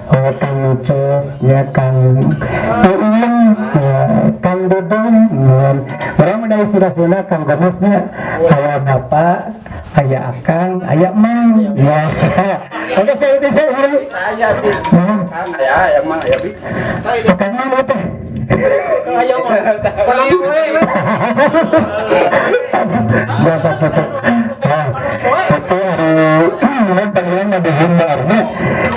Oh, Kang Ucus ya, Kang Iin ya, Kang Dudung ya. Urang udah istilah Sunda Kang Gomesnya aya bapak, aya akang, aya mang ya. Oke, saya itu saya Saya sih. Kang aya aya mang aya bi. Akang mana teh? Ayo kalau Bapak foto. Nah, itu hari ini panggilan di Himbarnya.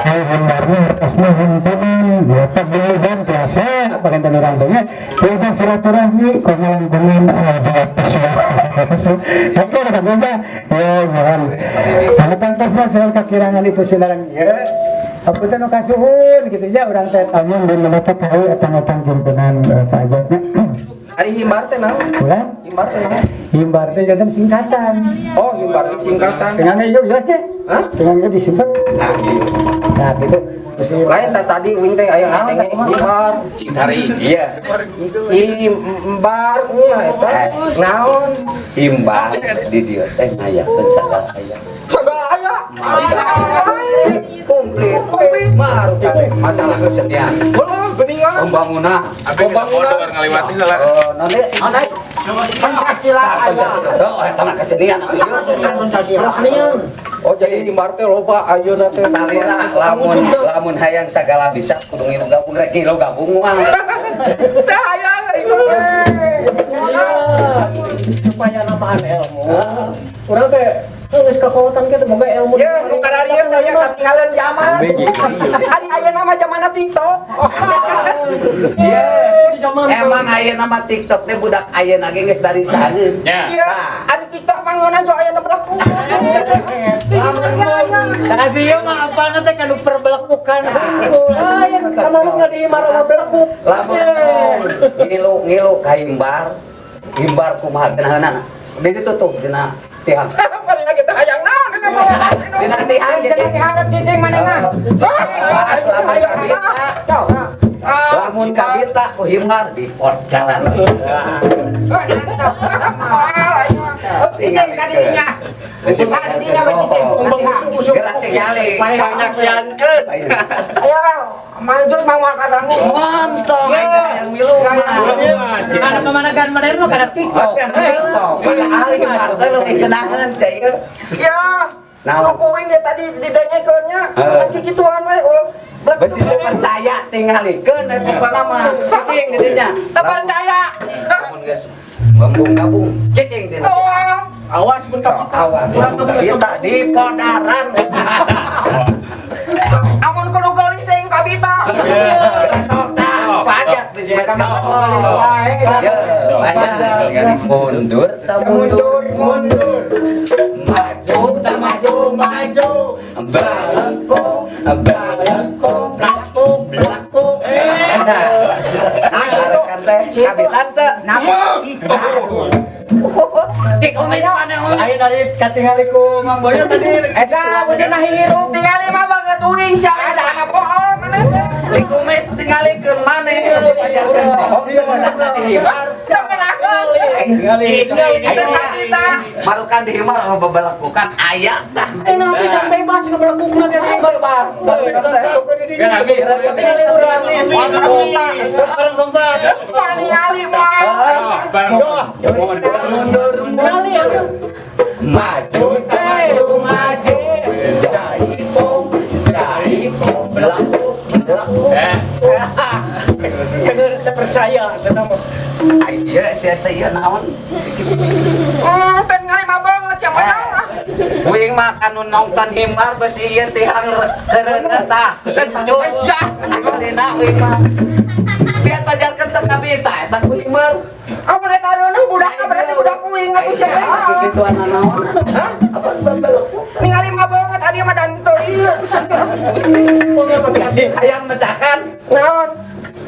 Hari Himbarna hartosna himpunan ya, paguyuban biasa panginten urang teh nya, biasa silaturahmi kumaha jawab. Oke, rekan ya, mohon anu tangtosna seueur kakirangan itu silaran ya. Hapunten nu kasuhun gitu ya, urang teh amun di mendapat tahu etang-etang pimpinan Pak Ajatnya. Ari himbar teh naon? Bukan? Himbar teh naon? Himbar teh janten singkatan. Oh, himbar teh singkatan. Dengan ieu jelas teh. Hah? Dengan ieu disimpan. Nah, gitu. Terus Lain tak tadi wing teh aya ngadenge himbar. Cintari. Iya. Himbar nya eta naon? Himbar di dieu teh ngayakeun sagala aya. Sagala aya. Bisa bisa. Komplit. Komplit. Maru masalah kesenian. Oh, geningan. Pembangunan. Pembangunan. Ngaliwati salah. Oh, nanti naon? Pancasila aya. Oh, eta mah kesenian. Pancasila. Oh, jadi himbar teh loba ayeuna teh. Salira lamun lamun hayang sagala bisa kudu ngilu gabung, rek ngilu gabung mah. Teh hayang aing teh. Supaya nambahan ilmu. Urang teh geus kakotan kitu boga ilmu. Ya, nu kararieu teh ya katinggalan zaman. Ari ayeuna mah zamanna TikTok. Iya. Zaman Emang ayeuna mah TikTok teh budak ayeuna ge geus dari sangeun. Iya, ari TikTok mah ngeunah jo ayeuna berlaku. Kasih ieu mah apana teh kanu perbelekukan hungkul. Lain kamaruk nggak di marah belakuk. Lamun ngilu ngilu ka himbar, himbar kumaha genaheunana. Di ditu tuh dina tihang. Paling lagi teh hayang naon eta mah. Dina tihang Cicing diharap cicing mana mah. Lamun kabita, lamun kabita ku himbar di jalan. Cicing ka dirinya. Ka dirinya we cicing. Gerak tingali. Panyaksiankeun. Ayo, manjur mah moal kaganggu. Montong yang milu. Ada pemanagan mana mah kada TikTok. Kan TikTok. Padahal himbar teh leuwih geunaheun sia ieu. Ya. Naon? Nah, kuing ge tadi didengekeun nya. Heeh. Kan kikituan we ulah. Besi teu percaya tingalikeun eta pokona mah. Cicing di dinya. Teu percaya. Lamun geus gabung gabung cicing dina. Doang. Awas mun kapita. Awas. Kita di podaran. Amun kudu geulis sing kabita. Sok tah pajak di sini. Ya, pajak. Mundur tak mundur Mundur. Maju tak maju maju. Balengkong balengkong belakuk belakuk. Nah, kan teh kabitan teh. Cik umi mana umi? Ayo dari katingali ku Mang Boyo tadi. Eta beunah hirup tingali mah banget uing sia ada anak bohong maneh teh. Cik umi tingalikeun maneh pajarkeun bohong teu meunang di himbar. Teu meunang. Tingali. Itu kabita. Marukan di himbar mah bebelakukan aya tah. Kenapa sampai bebas ngebelakukna ge bebas. Sampai Tingali urang. Sekarang kompak. Paling moal. Mundur Tingali atuh. maju maju maju. Jaipong jaipong belakuk belakuk. Keun teu percaya saya mah. Iya sia teh ieu naon? Teu ngalima banget sia mah. Uing mah kanu nonton himbar besi ieu tihang keureuneuh tah. Secus. Aslina uing mah. Biar pajarkeun teu kabita eta ku himbar. Apa eta areuneuh budakna berarti budak uing atuh sia teh. Kikituan naon? Hah? Apa babelekuk? Ningali mah banget adi mah dan teu ieu pisan teh. Hayang mecakan Naon?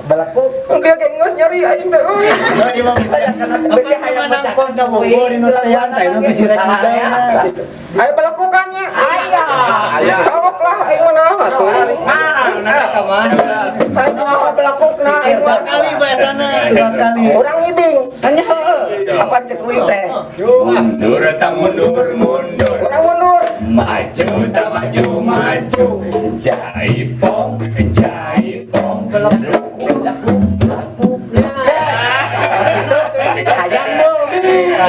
belekuk. Bieu ge geus nyeri aing teh euy. Besi hayang mecakan. Ayo belekukannya. Aya. Sok lah aing mah naon atuh. Ayo belekukna aing mah. Kali bae tanah. Dua kali. Urang ngibing. Tanya heueuh. Apa cek uing teh? Mundur tak mundur mundur. Urang mundur. Maju tak maju maju. Jaipong jaipong. Belekuk belekuk belekuk. Hayang bu.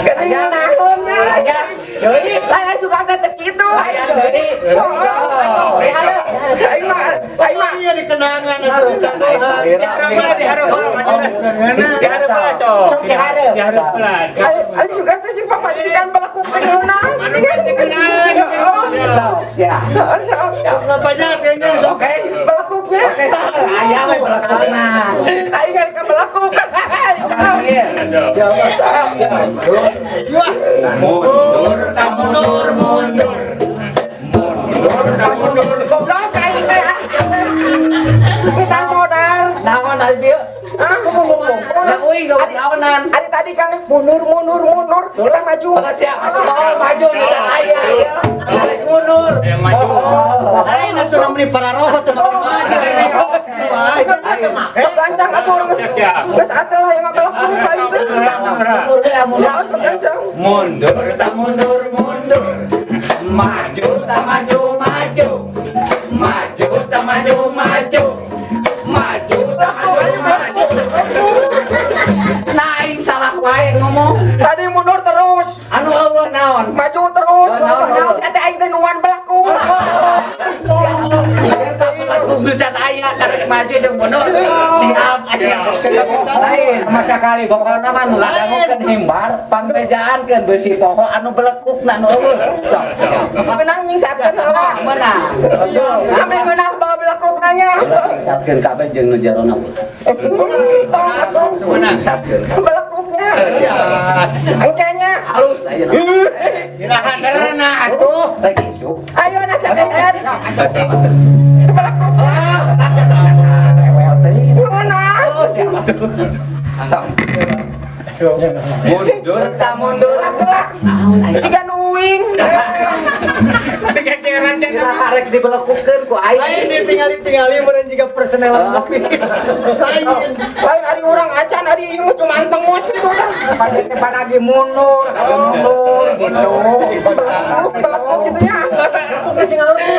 Geuning naonnya. Hayang. Deui, lain suka teh teu kitu. Hayang deui. Aing mah, aing mah. Iya dikenangan atuh. Sok dihareup. Ari sugan teh jeung pamajikan belekuk teh ngeunah. Sok sia. Sok. Ngapanya kayaknya sok. Oke. Belekuknya. Oke, aya we belekukna. Aing ari ka belekuk. Mundur tak mundur mundur. Mundur tak mundur. Goblok aing teh. Kita modal. Naon ari dieu? Ah, ngomong. Da uing gak naonan. Ari tadi kan mundur mundur mundur, kita maju. Oh, siap. Oh, maju nu can aya ieu. Arek mundur. Yang maju. Lain atuh namanya para roh teh Sok gancang atuh urang geus geus atuh lah yang ngabelekuk aing teh. Siap, sok gancang. Mundur tak mundur mundur. Maju tak maju maju. Maju tak maju maju. Maju tak maju maju. Nah, aing salah wae ngomong. Tadi mundur terus, Anu eueuh naon? maju terus. Oh, naon, naon. Sia teh aing teh nungguan belekuk. Eta belekuk nu can aya karek maju jeung mundur. Siap aya. Lain masa kali pokona mah nu ngadangukeun himbar pangbejaankeun beusi poho anu belekukna nu eueuh. Sok. Menang nyingsakeun heula. Menang. Kami menang bawa belekukna nya. Nyingsakeun kabeh jeung nu jarona. Tong atuh. Nyingsakeun. Belekuknya. Engkenya. Halus ayeuna. Iraha atuh. Rek isuk. Ayo nasihat teh. Belekuknya. Ah, rasa terasa rewel teuing. Menang. Oh, siapa tuh? Sok. Mundur tak mundur. Atuh lah. Naon aya? Tiga nuing. Kekeran sia. Kira arek dibelekukeun ku Lain aing. ditinggali-tingali meureun jiga personel ngopi. Lain. Lain ari urang acan ari ieu cuma tengut itu dah. Pada depan lagi mundur, ada mundur gitu. Belekuk, belekuk gitu ya.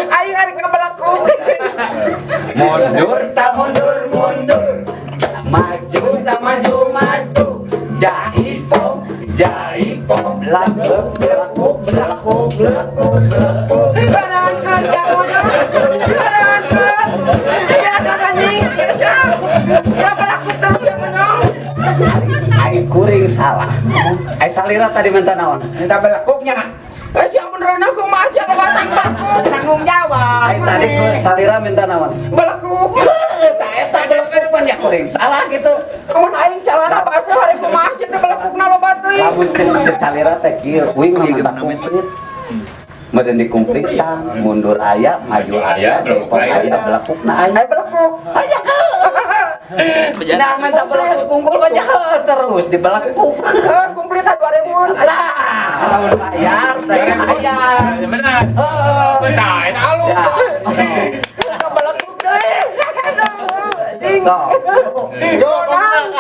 Aing ari ngabelekuk. Mundur tak mundur mundur. Maju tak maju maju. Jaipong, jaipong, belakuk, belakuk, belakuk, belakuk, belakuk. Barankeun ka mundur. Barankeun. Iya kan anjing. Ya belekuk terus ya menyong. Aing kuring salah. Aing salira tadi minta naon? Minta belekuknya, Eh siapa beneran aku masih ada batang belekuk. tanggung jawab. Aing tadi salira minta naon? Belekuk. Eta eta belekuk pan ya kuring salah gitu. Amun aing calana baseuh ari kumaha sih teh belekukna loba teuing. Lamun cek salira teh kieu, uing mah menta komplit. Meureun dikumplitan, mundur aya, maju aya, belakuk aya, belakukna aya. Aing belekuk. Aya. Nah, minta belakuk unggul mah heuh terus dibelakuk. Eh komplit 2000. Lah, lamun bayar teh aya. Benar. Heeh. Tah, eta alus. Ya. Belekuk deui. Anjing. Sok. Yo, nang.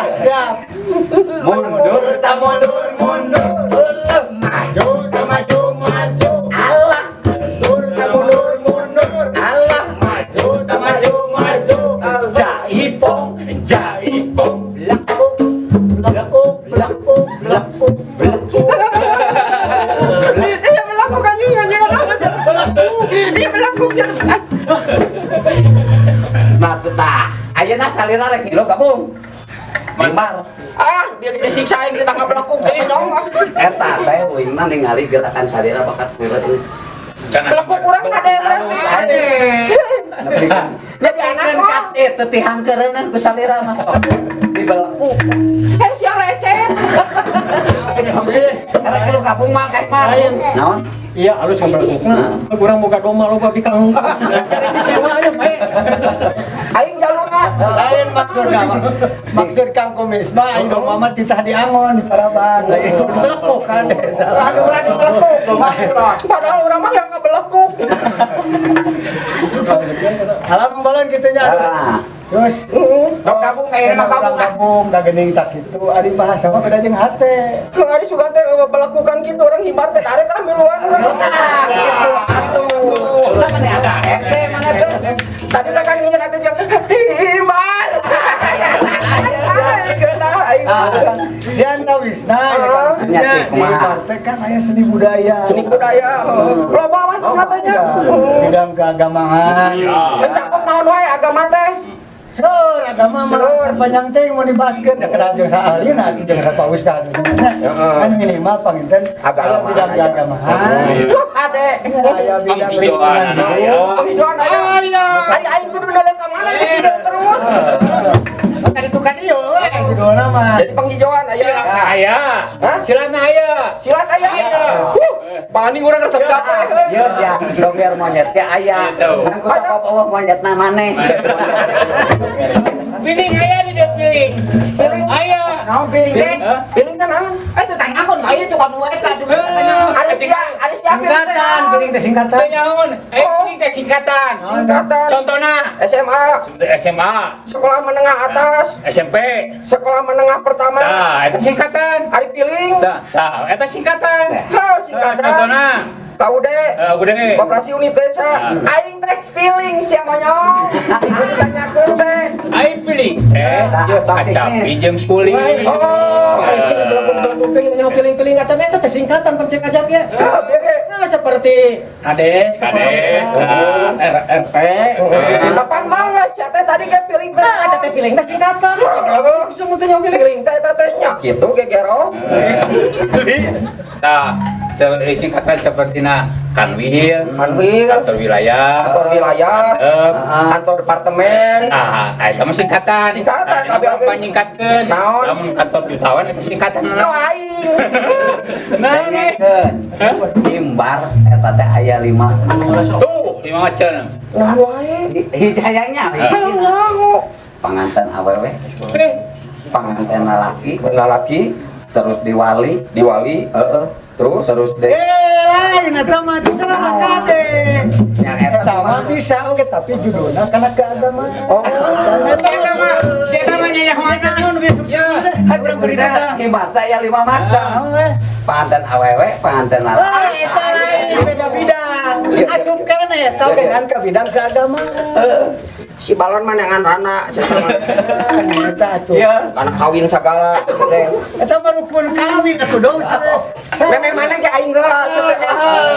Mundur tak mundur mundur. Maju tak maju maju. Allah, Mundur tak mundur mundur. Allah. Maju tak maju maju. Jaipong, jaipong. Belakuk, belakuk, belakuk, belakuk, belakuk. Iya belakuk anjing anjing. Belakuk. Iya belakuk. Nah, tuh tah. Ayeuna salira rek ngilu gabung. Mimbar. Ah, dia disiksa aing ditangkap belakuk jadi nyong. Eta teh uing mah ningali gerakan salira bakat kureus. Belakuk urang kade berarti. Jadi anak mah. Kan eta tihang keureuneuh ku salira mah. Dibelekuk. Eh sia lecet. Rek ngilu gabung mah kayak mah. Naon? Iya, alus ngabelekukna. Kurang boga doma loba bikang. Cari disewa aja bae. Aing jalurna. Lain maksud kamu. Maksud Kang Kumis mah aing doma mah titah diangon di paraban. Lain belekuk kan desa. Aduh, urang belakuk. Padahal urang mah yang ngebelekuk. Alam balon kitu nya. Ah. Terus Sok gabung kayak mah gabung. gabung da geuning tak kitu ari bahasa mah beda jeung hate. Ari sugan teh belakukan kitu orang himbar teh arek ah miluan urang. Nah, gitu atuh. Sama nih asa ese mana tuh? Tadi teh kan nginget atuh jeung himbar. Geunah aing. Di antawisna ya kan. Nya teh Di kumaha? partai kan aya seni budaya. Seni budaya. Loba mah maksudna teh nya. Bidang keagamaan. Mencakup naon wae agama teh? Seur agama mah panjang teh mau dibahaskeun da kedah jeung saahlina jeung sa Pak Ustad. Nah, kan minimal panginten Agama. aya bidang keagamaan. Duh, ade. Aya bidang lingkungan hidup. Penghijauan aya. Ari aing kudu noleh ka mana di terus. Maka itu kan ieu we judulna mah. Jadi penghijauan aya. Silatna aya. Hah? Silatna aya. Silat aya. Huh, paning urang resep capek. Ieu sia donger monyet ge aya. Gitu. Kan ku sabab eueuh monyetna maneh. Piling aya di dieu piling. Aya. Naon piling teh? Piling teh naon? Eh, itu tanya aku, kayak itu kamu eta cuma tanya. Ada sia, ada sia piling teh. Singkatan, piring teh singkatan. Teu nyahoan. Eh piling teh singkatan. Singkatan. Contohna SMA, SMA, sekolah menengah atas, SMP. Sekolah menengah pertama. Nah, eta singkatan. Ari piling. Nah, nah, eta singkatan. Ha, singkatan. Contohna KUD. Udah. Koperasi Unit Desa. Aing teh piling sia monyong. Aing tanyakeun teh. Aing piling teh Tah, kacapi jeung suling. Oh, Kuping nyaho piling-piling acan eta teh singkatan pencek ajak ya. ya, bieu. Nah, seperti Kades, Kades, nah. RT. Kapan mangga sia teh tadi ge piling teh. Nah, eta teh piling teh singkatan. Semua teh nyaho piling. Piling teh eta teh nya kitu gegero. Nah, singkatan seperti na Kanwil, Kanwil, kantor wilayah, kantor wilayah, kantor departemen. Ah, eta mah singkatan. Singkatan, Nah, kabeh oge. ini nyingkatkeun. Naon? Lamun kantor jutawan eta singkatan. No aing. Nah, nih. Himbar eta teh aya 5. Tuh, lima macam. Nah wae. Hiji hayangnya Hayang nyaho. panganten awewe, panganten lalaki, Lalaki terus diwali, diwali, heeh, terus terus de Eh, lain eta mah salah kade. yang eta Eta mah bisa oge tapi judulna kana keagamaan. Oh. Eta mah, si eta mah nyanyahoana. Ya, urang berita tah. Himbar teh aya 5 macam. Panganten awewe, panganten Ah, lalaki. eta lain beda bidang. Asup kana eta dengan ke bidang keagamaan. Si balon mah neangan rana cenah mah. Eta atuh. Karena kawin sagala teh. Eta mah rukun kawin atuh dong. Memeh mana ge aing heula sia teh.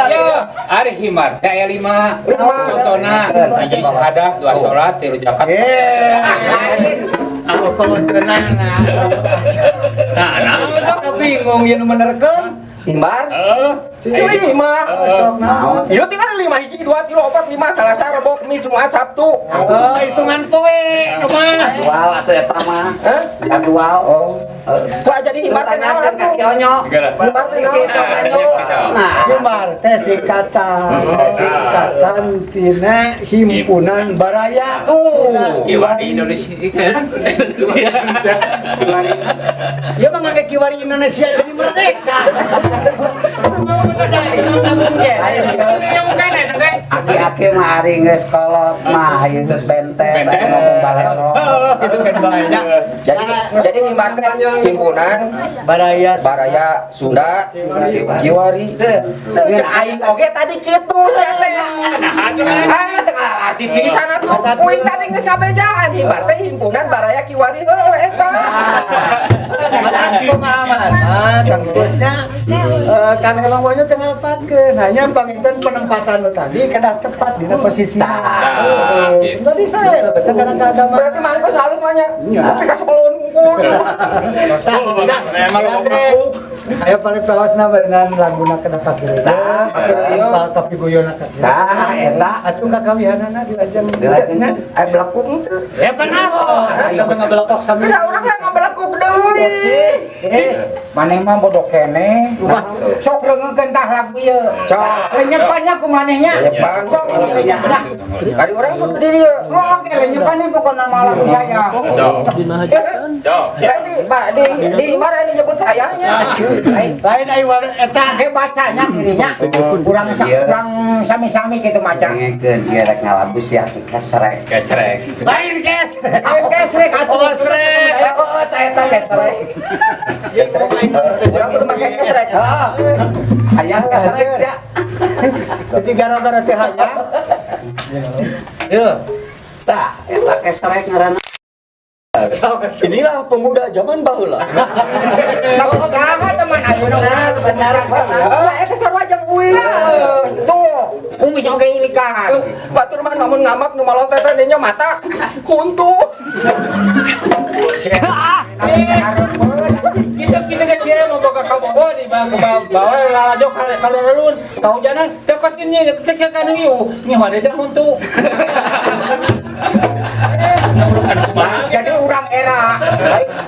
Ya, ari himbar teh aya 5. Lima. Contohna, hiji syahadat, dua salat, tilu zakat. Eh, aku kalau tenang. Nah, nah. Nah, bingung ya nu menerkeun. Himbar. Heeh. Lima. Sok naon? Ieu tinggal lima hiji dua tilu opat lima Salasa Rebo Kamis Jumat Sabtu. Oh, hitungan poe mah. Jadwal atuh eta mah. Hah? Jadwal. Oh. Wah jadi himbar teh naon Tanyakeun ka atuh? Ki Onyo. Himbar teh Si naon? Ki Onyo. Nah, Himbar teh singkatan. Singkatan tina himpunan baraya. Tuh. Kiwari Indonesia. Kiwari. Ya mah ngake kiwari Indonesia jadi merdeka. Yang bukan eta teh. Aki-aki mah ari geus kolot mah ieu geus bentes aya ngomong balero. Itu kan banyak. Jadi himbar teh himpunan Baraya Baraya Sunda Kiwari. Teu cek aing oge tadi kitu sia teh. Ah, teu ngalalati pisan atuh. Kuing tadi geus ngabejaan himbar teh himpunan Baraya Kiwari heuh eta. Pemahaman ah Kang Kusnya Kang Emang Bonyo tengah pakeun hanya panginten penempatan nu tadi kedah tepat dina posisi. Nah, gitu. Tadi saya lebih karena keagamaan. Berarti mangkos halus mah nya. Tapi ka sebelum hungkul. Emang lo Ayo paling pawasna berenang laguna kena pakir. Tah, tapi guyona ka. Tah, eta. Atuh kakawihanana dilajeng. Dilajeng. Aya belakuk teu. Ya pengaruh. Ayo ngabelakok sami. Udah urang mah ngabelakuk deui. Eh, Maneh mah bodoh keneh. Sok reungeunkeun tah lagu ieu. Cok. Lenyepannya ku manehnya. Lenyepan. Sok lenyepnya. Ari urang tuh di dieu. Oh, oke lenyepannya pokoknya nama lagu saya. Sok. Sok. Di Pak di mana ini nyebut sayanya? Lain ayo eta Ge bacanya dirinya kurang kurang sami-sami gitu maca. Dengekeun ieu rek ngalagu sia kesrek. Gesrek. Lain kes. Ayo gesrek atuh. Oh, srek. Oh, saya eta kesrek. Urang kudu make kesrek. Heeh. Hayang kesrek sia. Jadi gara-gara teh hayang. Yo. Tah, eta kesrek ngaranna. Inilah pemuda zaman baheula. Nah, saha teman ayeuna? Benar, benar. Ya eta sarua jeung uing. Tuh. Kumis oge ilikan. Batur mah namun ngamak nu malontet teh nya mata kuntu. Kita kita geus ieu mau boga kabogo di bawa lalajo kalau alun kahujanan teu kos ini teu kan ieu nyihuan teh huntu. Jadi urang era.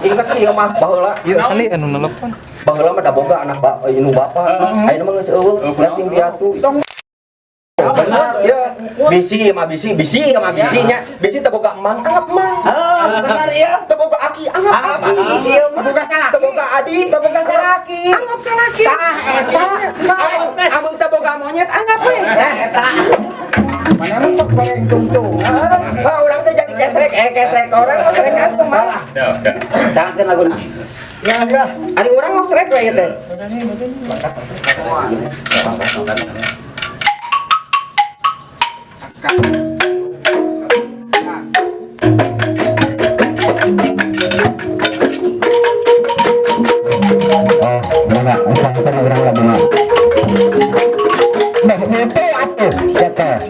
Inget sih mah baheula. Ieu sali anu nelepon. Baheula mah da boga anak nu bapa. Ayeuna mah geus eueuh, yatim piatu. Benar ya. Bisi mah bisi, bisi mah bisinya. Bisi teu boga emang, anggap emang. Ah, benar ya. Teu boga aki, anggap aki. Boga salaki. Teu boga adi, Teu boga salaki. Anggap salaki. Tah eta. Amun teu boga monyet, anggap we. Tah eta. Mana mun sok goreng tungtung. Ah, urang teh jadi kesrek, kesrek orang mau srek kan kumaha. Dangkeun laguna. Ya ya. Ari urang mau srek we ieu teh. Oh, mana? Usahkan orang lah bunga. Nah, itu atuh, kata.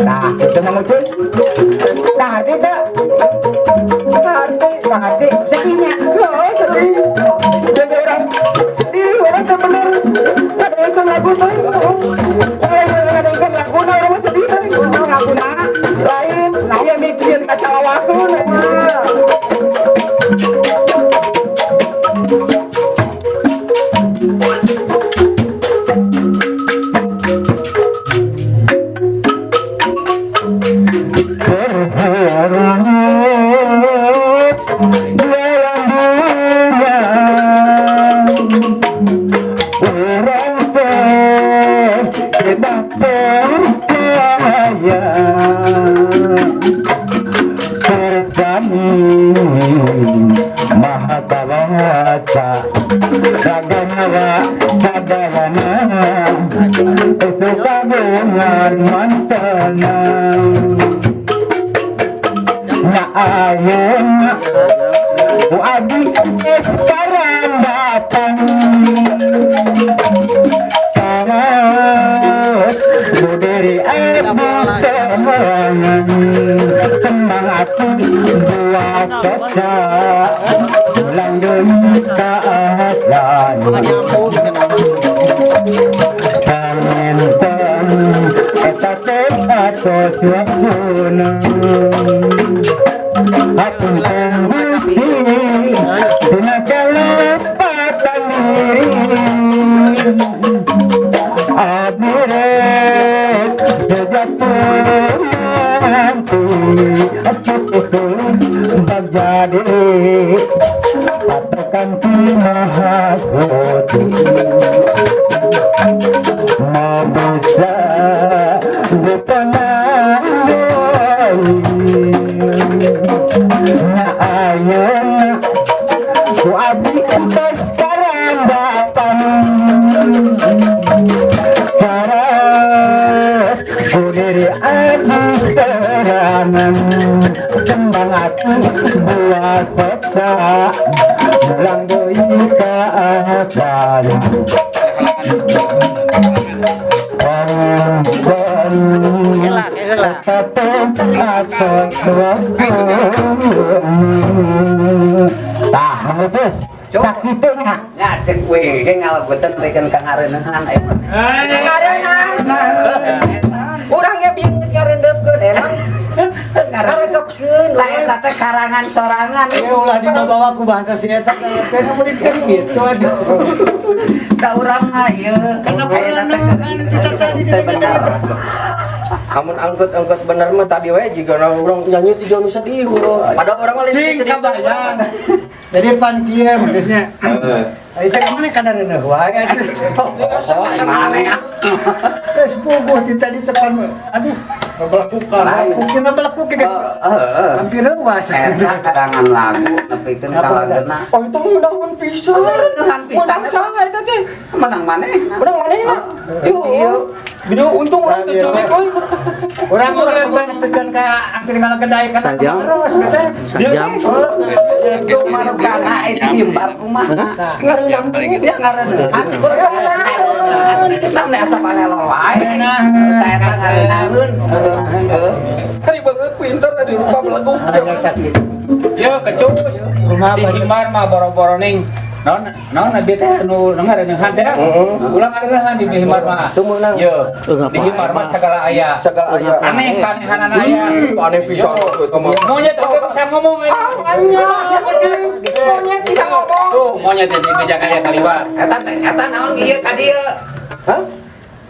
Nah, itu Mang Ucus. Nah, itu. Hati, sedihnya. Oh, sedih. Jadi orang sedih, orang tuh bener. Ada yang lagu tuh. Ada yang lagu, orang sedih tuh. Lagu lain, nah yang mikir kacau waktu. ka aslan. Panginten eta teh atos waktuna. Hapunten Gusti dina kalepatan diri. Abdi rek sejati tulus bagja diri patokan ti Maha Suci. Mau bisa dipenandai. Na ayeuna ku abdi entos karandatan. Cara ku diri abdi sorangan. Kembang ati buah soca mulang deui ka asal. Eta teh atos waktuna. Tah, Cus, sakitunya. Ya cek we ge ngalagueun reken ka ngareuneuhan aya. Ngareunah. Urang ge bingung geus ngareundeupkeun emang. Ngareundeupkeun. Tah eta teh karangan sorangan. Ya ulah dibawa ku bahasa si eta teh ngeulikeun gitu aduh. Da urang mah ieu. Kenapa kita tadi Amun angkut-angkut bener mah tadi we jiga urang nyanyi tiga nu sedih. Padahal urang mah lain Cing cerita. kabayang. Jadi pan kieu maksudnya. Ai saya mana kana reuneuh wae atuh. Oh, mana ya? Geus puguh ti tadi tepan aduh ngebelekukan. Mungkin ngebelekuk geus. Heeh. Hampir reuas. Eta karangan lagu nepikeun ka laguna. Oh itu menang pisan. Menang pisan. Menang saha eta teh? Menang maneh. Menang manehna. Yo. Yo untung urang teu culik euy. Urang mah nepikeun ka hampir ngalagedai kana terus teh. Sajam. Marukana itu himbar kumaha. Ngareundeupkeun. Ya ngareuneuhan. Nah, asa palelo wae. Tah eta ngareuneuhan. Hari banget pinter di rupa belegu. Yo kecus. Di himbar mah boro-boro ning naon naon abi teh nu ngareuneuhan teh. Ulah ngareuneuhan di himbar mah. Teu meunang. Yo, di himbar mah sagala aya. Sagala aya. Aneh kanehanan aya. Aneh pisan eta mah. Monyet oge bisa ngomong ini. Ah, monyet bisa ngomong. Tuh, monyet di meja kaya kaliwat. Eta teh eta naon ieu ka dieu? Hah?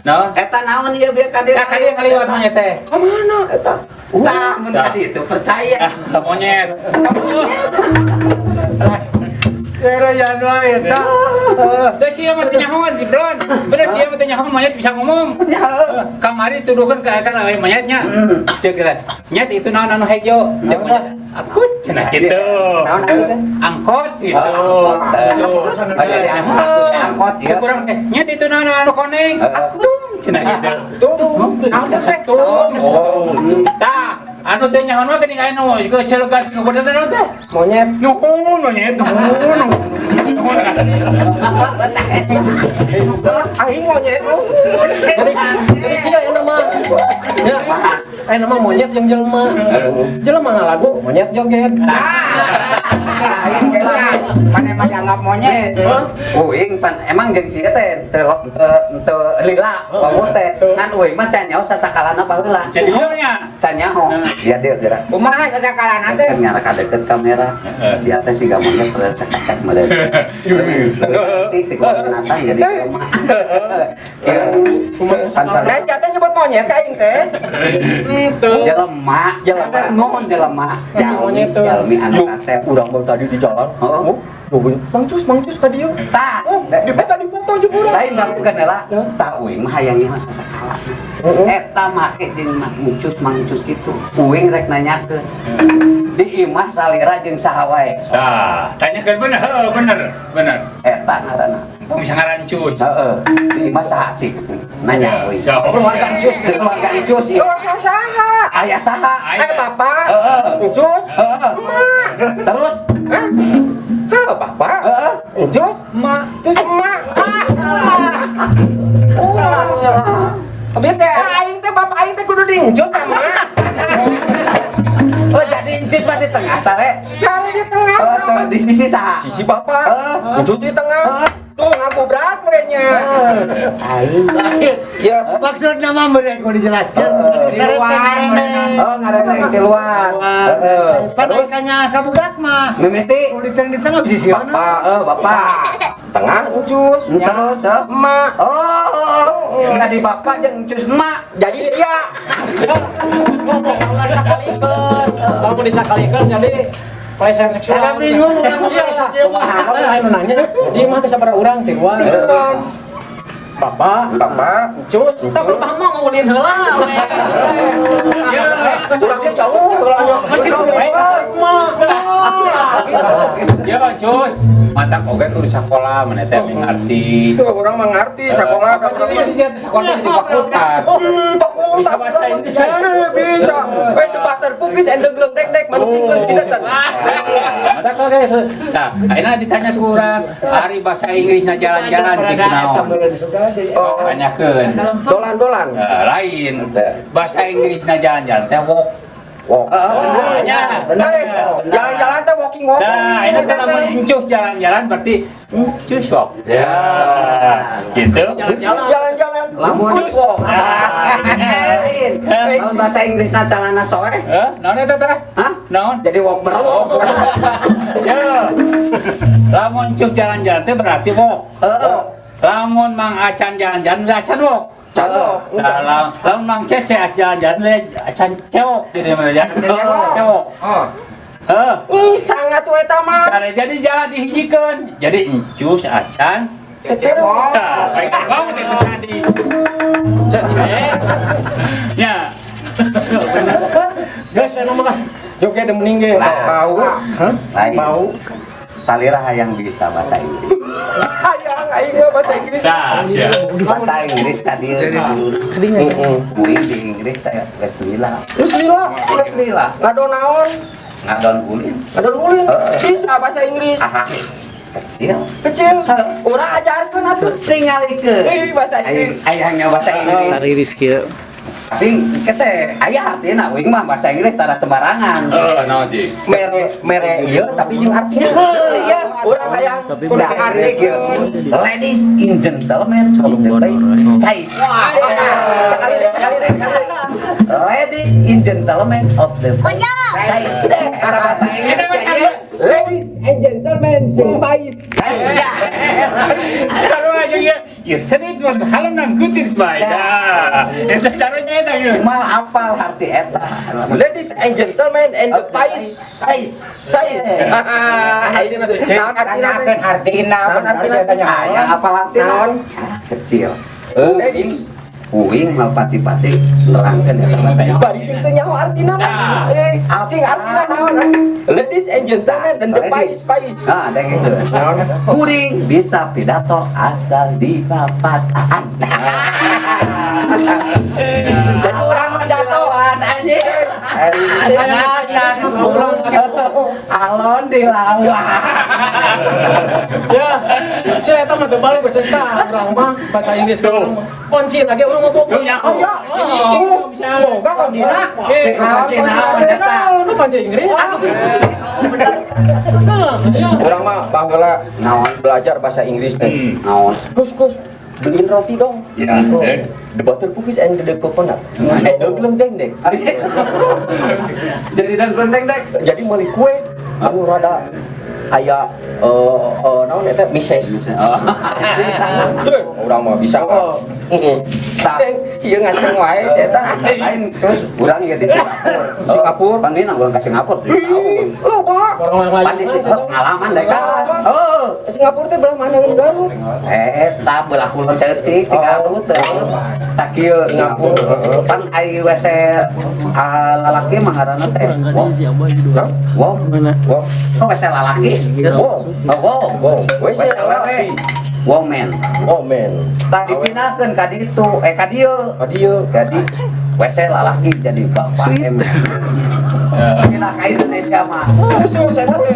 Naon? Eta naon ieu bieu ka dieu? Ka dieu kaliwat monyet teh. Ka mana? Eta. Tah mun ka dieu percaya. Ka monyet. Era Januari eta. Da sia mah teu nyaho jiblon. Bener sia mah teu nyaho monyet bisa ngomong. Kamari tuduhkeun ka kan aya monyetnya. Ceuk kita. Nyet itu naon anu hejo. Ceuk monyet. Aku cenah gitu. Naon anu teh? Angkot gitu. Oh, jadi angkot ya. Cek urang teh. Nyet itu naon anu koneng. Aku cenah gitu. Naon teh? Tum. Tah, anu teh nyaho mah geuning aya nu celegan siga bodas teh naon teh? Monyet. Nuhun monyet, nuhun. Nuhun. Aing monyet. Jadi kieu aya mah. Ya, aya mah monyet jeung jelema. Jelema ngalagu, monyet joget. Mana mah dianggap monyet. Uing pan emang jeung sia teh teu teu lila wawu teh. Ngan uing mah can nyaho sasakalana baheula. Jadi nya. Can nyaho. Sia dieu geura. Kumaha sasakalana teh? Kan ngarah deket kamera. Sia teh siga monyet pada cakacak meureun. Terus si binatang jadi kumaha. Nah, sia teh nyebut monyet ka aing teh. Jelema, Jelema. Nuhun jelema. Monyet tuh. Jalmi anu kasep. Urang baru tadi di jalan. Oh. Oh, Mang Cus, Mang Cus ka dieu. Tah, Oh, di tadi foto jeung urang. lain lakukan heula. Tah uing mah hayang nyaho sasakala. Eta make jeung Mang Cus gitu. Uing rek nanyakeun. Di imah salira jeung saha wae. Tah, tanyakeun bener, heuh, bener, bener. Eta ngaranna. Bisa ngaran Cus. Heeh. Di imah saha sih? Nanya uing. Keluarga Cus. Keluarga Encus ieu. Oh, saha? Aya saha? Eh, bapak. Heeh. Encus. Heeh. Terus Hah? Hah, bapak? heeh. Encus, emak. Terus emak. Oh, salah. Abi teh aing teh bapak aing teh kudu diencus ka emak. Oh, jadi Encus masih tengah sare. Cari di tengah. Oh, Di sisi saha? Sisi bapak. Heeh. Encus di tengah. Tuh ngabubrak we nya. Aing. Ya. Maksudnya mah meureun kudu dijelaskeun. Seret teh ngareneng. Oh, ngareneng di luar. Heeh. Pan aya kanya ka budak mah. Mimiti Kudu di tengah bisa sieun. bapak, eh bapak. Tengah encus. Terus, eh. Emak. Oh, tadi bapak jeung encus emak. Jadi sia. Kalau mau disakalikeun jadi pelecehan seksual. Ada bingung urang mah Iya, kieu mah. Kalau lain nu nanya, di mah teh sabaraha urang tiluan. Bapak, Bapak, Cus, tak perlu paham mau ngulin heula we. Ya, curangnya jauh. Mesti we mah. Ya, Cus. Matak oge kudu sakola mana teh ngarti. Tuh, urang mah ngarti sekolah. Jadi dia sekolah di fakultas. Fakultas. Bisa bahasa Inggris kan? Bisa. Eh, the butter cookies and the gleng dek dek manucing gleng tidak tan. Matak oge. Nah, ayeuna ditanya ku urang, ari bahasa Inggrisna jalan-jalan cik naon? Oh, Tanyakeun. Dolan-dolan. Lain. Bahasa Inggrisna jalan-jalan teh walk. Walk. Heeh, Bener. bener. Jalan-jalan teh walking walking. Nah, ini kalau encus jalan-jalan berarti encus walk. Ya, gitu. Encus jalan-jalan. Lamun. Encus walk. Lain. Lamun bahasa Inggrisna calana soeh. Eh, naon eta teh? Hah? Naon? Jadi walk berwalk. Ya. Lamun encus jalan-jalan teh berarti walk. Heeh. Lamun Mang Acan jalan-jalan udah acan walk. Can walk. Nah, lamun Mang Cece jalan-jalan le acan cewok jadi mana jalan cewok. Oh. Heh. Ih, sangat we eta mah. Karena jadi jalan dihijikeun. Jadi encus acan Cece walk. Nah, baik banget itu tadi. Cece. Ya. Geus anu mah. Joget mending ge. Bau. Hah? Lain. Bau. Salira hayang bisa bahasa Inggris. Hayang aing mah bahasa Inggris. Nah, siap. Bahasa Inggris ka dieu. Heeh. Kuing di Inggris teh geus lila. Terus lila, Geus lila. ngadon naon? Ngadon ulin. Ngadon ulin. Bisa bahasa Inggris. Aha. Kecil. Kecil. Urang ajarkeun atuh. Tingalikeun. Ih, bahasa Inggris. Ayahnya bahasa Inggris. Tariris kieu. Tapi kete aya artina uing mah bahasa Inggris tara sembarangan. Eh, naon sih? Mere mere ieu tapi jeung artinya. Heuh, iya. Urang hayang Udah kudu arti kieu. Ladies and gentlemen of the day. Size. Sekali deh, sekali deh, sekali deh. Ladies and gentlemen of the size. Deh, eta bahasa Inggris ya. Ladies and gentlemen, baik. Iya. Sarua jeung ya. Ya sedih mah halem nang kutis bae. Dah. Eta caranya eta gitu. Mal apal arti eta. Ladies and gentlemen and the size Size. size. Naon artina teh? Tanyakeun hartina, Naon bener artina saya tanya. Aya apal artina. Naon? Kecil. Ladies. Uing mal pati-pati nerangkeun eta bahasa Inggris. Bari jeung teu nyaho artina mah. Eh, cing artina naon? Ladies and gentlemen and the size size. Nah, ada yang gitu. Kuring bisa pidato asal di papataan. Jadi urang pidato. Anjir. Alon di laut. Ya, si eta mah teu balik cerita urang mah bahasa Inggris ka urang mah. Kunci lagi urang mah boga. Ya, Oh, Boga kuncina. Eh, Kunci naon eta? Nu kunci Inggris. Nah, Urang mah baheula Naon? belajar bahasa Inggris teh. Naon? Kus kus beliin roti dong. Ya. The butter cookies and the coconut. And the gleng deng deng. Jadi dan berenteng dek. Jadi meuli kue anu rada aya naon eta mises. Oh. Urang mah bisa kok. Heeh. Ieu ngaceng wae si eta. Lain terus urang ya di Singapura. Singapura. Pan ini urang ke Singapura di tahun. Loba. Orang Pan di Singapura pengalaman deh kan. Oh. Singapura teh belah mana Garut? Eta belah kulon saeutik ti Garut teh. Tak kieu Singapura. Pan ai WC lalaki mah ngaranna teh. Wow. Wow. Wow. Oh, WC lalaki. Wow. Oh, wow. Wow. WC WC awewe. Woman. Oh man. Tah dipindahkeun ka ditu, eh ka dieu. Ka dieu. Jadi WC lalaki jadi bapak M. Pindah ka Indonesia mah. Khusus eta teh.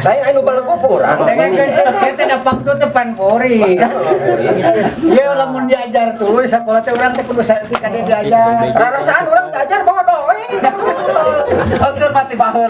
Lain anu baleguk urang. Kita ada waktu teh pan pori. Ya lamun diajar tuh di sekolah teh urang teh kudu saeutik kada diajar. Rarasaan urang diajar bodoh we. Oke, pati baheula.